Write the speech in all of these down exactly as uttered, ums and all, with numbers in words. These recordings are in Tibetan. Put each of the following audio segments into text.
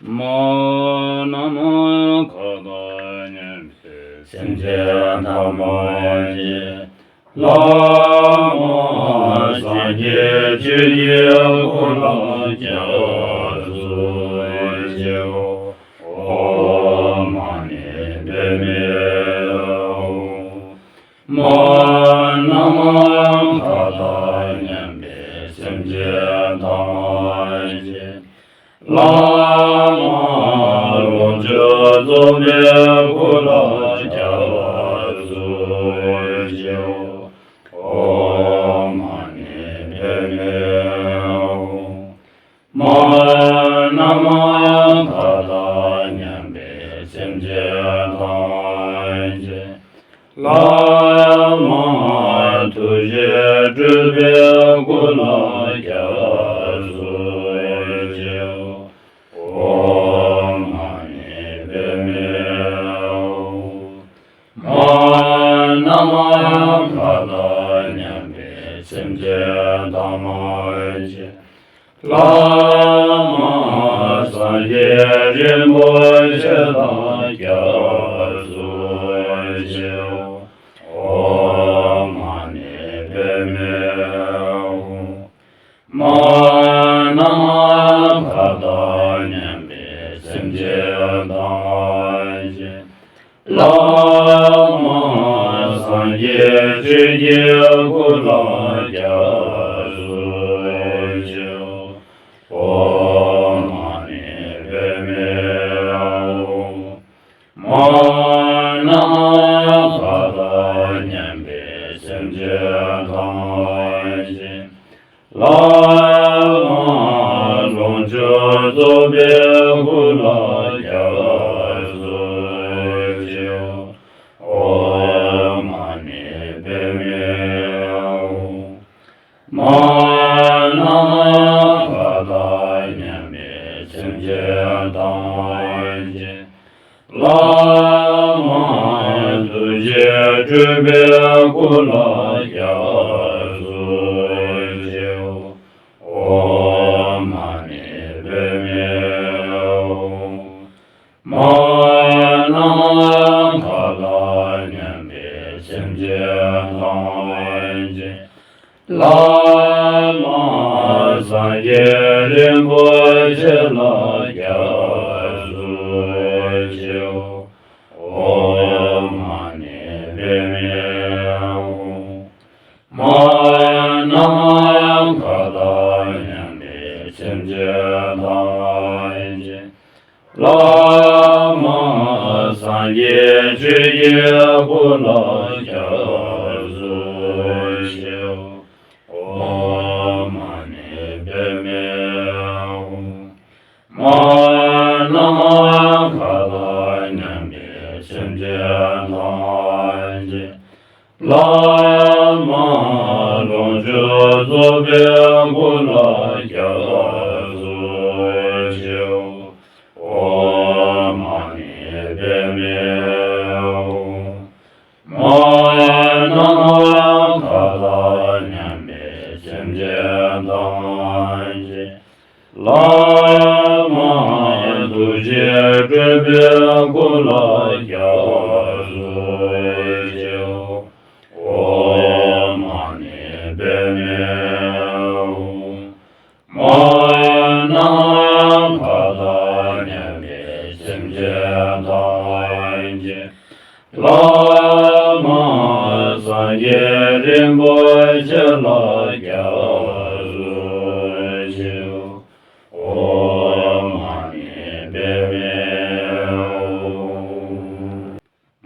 མ་ན་མ་ག་ད་སྙན་པའི་སེམས་ཅན་ཐམས་ཅད། བླ་མ་སངས་རྒྱས་ཆོས་ཀྱི་སྐུ་ལ་སྐྱབས་སུ་མཆིའོ། ཨོཾ་མ་ཎི་པདྨེ་ཧཱུྃ། མ་ན་མ་ག་ད་སྙན་པའི་སེམས་ཅན་ཐམས་ཅད། བླ་མ་ལོངས་སྤྱོད་རྫོགས་པའི་སྐུ་ལ་སྐྱབས་སུ་མཆིའོ། ཨོཾ་མ་ཎི་པདྨེ་ཧཱུྃ། མ་ན་མ་ག་ད་སྙན་པའི་སེམས་ཅན་ཐམས་ཅད། བླ་མ་ཐུགས་རྗེ་སྤྲུལ་པའི་སྐུ་ལ་སྐྱབས་སུ་མཆིའོ། ཨོཾ་མ་ཎི་པདྨེ་ཧཱུྃ། མ་ན་མ་ག་ད་སྙན་པའི་སེམས་ཅན་ཐམས་ཅད། བླ་མ་སངས་རྒྱས་རིན་པོ་ཆེ་ལ་སྐྱབས་སུ་མཆིའོ། ཨོཾ་མ་ཎི་པདྨེ་ཧཱུྃ། མ་ན་མ་ག་ད་སྙན་པའི་སེམས་ཅན་ཐམས་ཅད། བླ་མ་སངས་རྒྱས་ཆོས་ཀྱི་སྐུ་ལ་སྐྱབས་སུ་མཆིའོ། ཨོཾ་མ་ཎི་པདྨེ་ཧཱུྃ། མ་ན་མ་ག་ད་སྙན་པའི་སེམས་ཅན་ཐམས་ཅད། བླ་མ་ལོངས་སྤྱོད་རྫོགས་པའི་སྐུ་ལ་སྐྱབས་སུ་མཆིའོ། ཨོཾ་མ་ཎི་པདྨེ་ཧཱུྃ། མ་ན་མ་ག་ད་སྙན་པའི་སེམས་ཅན་ཐམས་ཅད། བླ་མ་ཐུགས་རྗེ་སྤྲུལ་པའི་སྐུ་ལ་སྐྱབས་སུ་མཆིའོ། ཨོཾ་མ་ཎི་པདྨེ་ཧཱུྃ། མ་ན་མ་ག་ད་སྙན་པའི་སེམས་ཅན་ཐམས་ཅད། བླ་མ་སངས་རྒྱས་རིན་པོ་ཆེ་ལ་སྐྱབས་སུ་མཆིའོ། ཨོཾ་མ་ཎི་པདྨེ་ཧཱུྃ། མ་ན་མ་ག་ད་སྙན་པའི་སེམས་ཅན་ཐམས་ཅད། བླ་མ་སངས་རྒྱས་ཆོས་ཀྱི་སྐུ་ལ་སྐྱབས་སུ་མཆིའོ། ཨོཾ་མ་ཎི་པདྨེ་ཧཱུྃ། མ་ན་མ་ག་ད་སྙན་པའི་སེམས་ཅན་ཐམས་ཅད། བླ་མ་ལོངས་སྤྱོད་རྫོགས་པའི་སྐུ་ལ་སྐྱབས་སུ་མཆིའོ། ཨོཾ་མ་ཎི་པདྨེ་ཧཱུྃ། མ་ན་མ་ག་ད་སྙན་པའི་སེམས་ཅན་ཐམས་ཅད། བླ་མ་ཐུགས་རྗེ་སྤྲུལ་པའི་སྐུ་ལ་སྐྱབས་སུ་མཆིའོ། ཨོཾ་མ་ཎི་པདྨེ་ཧཱུྃ། མ་ན་མ་ག་ད་སྙན་པའི་སེམས་ཅན་ཐམས་ཅད། བླ་མ་སངས་རྒྱས་རིན་པོ་ཆེ་ལ་སྐྱབས་སུ་མཆིའོ། ཨོཾ་མ་ཎི་པདྨེ་ཧཱུྃ།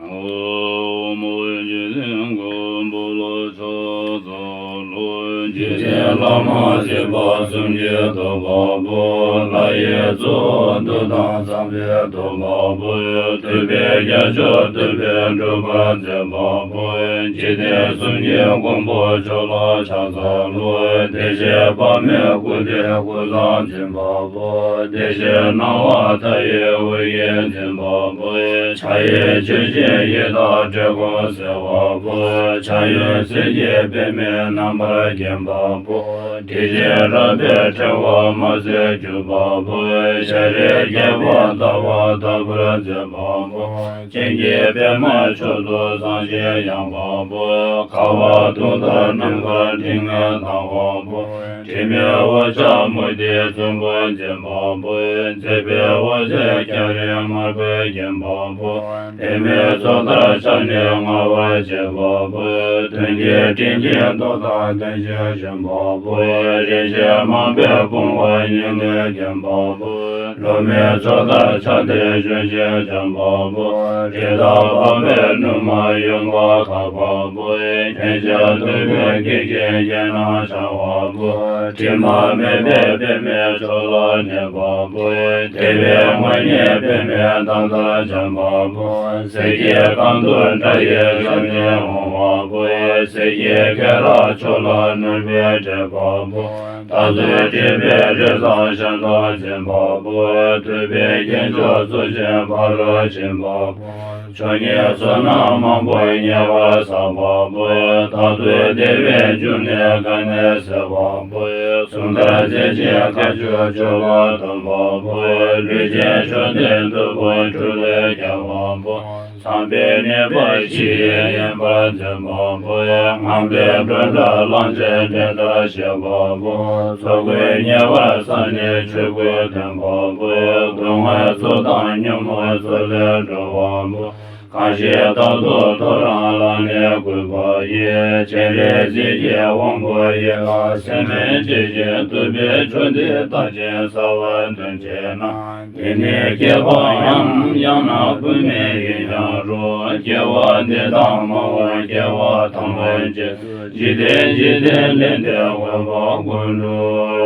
ཨོཾ་རྒྱལ་བསྟན་མགོན་པོ་ལ་ཕྱག་འཚལ་ལོ། རྗེ་བཙུན་བླ་མ་སྲིད་པ་གསུམ་གྱི་ཐུབ་པ་པོ། ལྷ་ཡི་གཙོ་བོ་མདོ་དང་ཚངས་པའི་ཐུབ་པ་པོ། ཐུབ་པའི་རྒྱལ་མཆོག་ཐུབ་པའི་སྒྲུབ་པ་མཛད་པ་པོ། འཇིག་རྟེན་གསུམ་གྱི་མགོན་པོ་མཆོག་ལ་ཕྱག་འཚལ་ལོ། བདེ་གཤེགས་དཔག་མེད་སྐུ་སྟེ་སྐུ་བཟང་འཛིན་པ་པོ། བདེ་གཤེགས་སྣང་བ་མཐའ་ཡས་དབུ་རྒྱན་འཛིན་པ་པོ། ཕྱག་གཡས་ཆོས་ཀྱི་ཡི་དྭགས་བཀྲེས་སྐོམ་སེལ་བ་པོ། ཕྱག་གཡོན་གསེར་གྱི་པདྨས་རྣམ་པར་བརྒྱན་པ་པོ། དྲི་ཞིམ་རོལ་པའི་ཕྲེང་བ་མ་ཟད་གྱུར་པ་པོ། ཤཱ་རིའི་རྒྱལ་པོ་ཟླ་བ་ལྟ་བུར་མཛེས་པ་པོ། སྤྱན་གྱི་པདྨ་མཆོག་ཏུ་བཟང་ཞིང་ཡངས་པ་པོ། ཁ་བ་དུང་ལྟར་རྣམ་དཀར་དྲི་ངད་ལྡང་བ་པོ། དྲི་མེད་འོད་ཆགས་མུ་ཏིག་ཚོམ་བུ་འཛིན་པ་པོ། མཛེས་པའི་འོད་ཟེར་སྐྱ་རེངས་དམར་པོས་བརྒྱན་པ་པོ། པདྨའི་མཚོ་ལྟར་ཕྱག་ནི་མངའ་བར་བྱེད་པ་པོ། མཐོན་གྱི་སྤྲིན་གྱི་མདོག་དང་ལྡན་ཞིང་ཞོན་པ་པོ། རིན་ཆེན་མང་པོས་བུང་བ་སྙིང་ནས་བརྒྱན་པ་པོ། ལོ་མའི་མཚོ་ལྟར་ཕྱག་མཐིལ་གཞོན་ཞིང་འཇམ་པ་པོ། དྲི་དང་བམ་པའི་སྣུམ་མ་ཡུངས་པ་ཁ་བ་པོ། སྙན་ཆ་དུ་མའི་སྐད་ཀྱིས་རྒྱན་རྣམས་འཆང་བ་པོ། དྲི་མ་མེད་པའི་པདྨའི་མཆོག་ལ་གནས་པ་པོ། བདེ་བའི་ངོ་བོ་ཉིད་པདྨའི་མདངས་ལྟར་འཇམ་པ་པོ། གསེར་གྱི་སྐམ་ཏོག་འདྲ་ཡི་ཞབས་ནི་འོང་བ་པོ། གསེར་གྱི་སྐེ་རགས་མཆོག་ལ་ནོར་བུས་སྤྲས་པ་པོ། ད་ཚོད་སྤྲིན་པའི་རི་བཟང་ཤིང་དུ་འཛིན་པ་པོ། ཐུབ་པའི་རྒྱན་མཆོག་གཙུག་ཕྱིར་འཕགས་ལ་བྱིན་པ་པོ། མཆོག་གཉིས་བསོད་ནམས་མང་པོ་ཉེ་བར་བསགས་པ་པོ། རྟག་ཏུ་བདེ་བའི་འབྱུང་གནས་ག་ནས་སད་པ་པོ། གསུང་ལྟར་མཛད་ཅིང་བཀའ་བརྒྱུད་ཆོས་ལ་གཏམས་པ་པོ། ལུས་ཅན་མཆོག་ལྡན་གདུ་བུ་སྦྲུལ་ལས་རྒྱལ་བ་པོ། ཚངས་པའི་གནས་པ་ཕྱི་ཡི་དབེན་པར་འཛིན་པ་པོ། ངང་པའི་འགྲོ་འདྲ་གླང་ཆེན་འགྲན་ཟླ་བྱེད་པ་པོ། ཚོགས་ཀུན་ཉེ་བར་བསགས་ནས་ཆོས་སྐུ་སྟོན་པ་པོ། སྡུག་བསྔལ་ཚོགས་དང་ཉོན་མོངས་ཚོགས་ལས་སྒྲོལ་བ་པོ། གང་ཞིག་རྟག་ཏུ་ཐོ་རངས་ལ་ནི་གུས་པ་ཡིས། སྤྱན་རས་གཟིགས་ཀྱི་དབང་པོ་ཡིད་ལ་ཟིན། མི་འཇིགས་ཤིང་སྟོན་པའི་མཆོག་འདི་ལྟ་ཅི་རྩ་བ་འདོན་བྱེད་ན། འདི་ནི་བསྐལ་པ་ཡང་ཡང་ན་བུད་མེད་ཡིན་ཀྱང་རུང་། སྐྱེ་བ་འདི་དང་མ་འོངས་སྐྱེ་བ་ཐམས་ཅད་དུ། འཇིག་རྟེན་འཇིག་རྟེན་ལས་འདས་འོད་དཔག་ཀུན་འགྲུབ།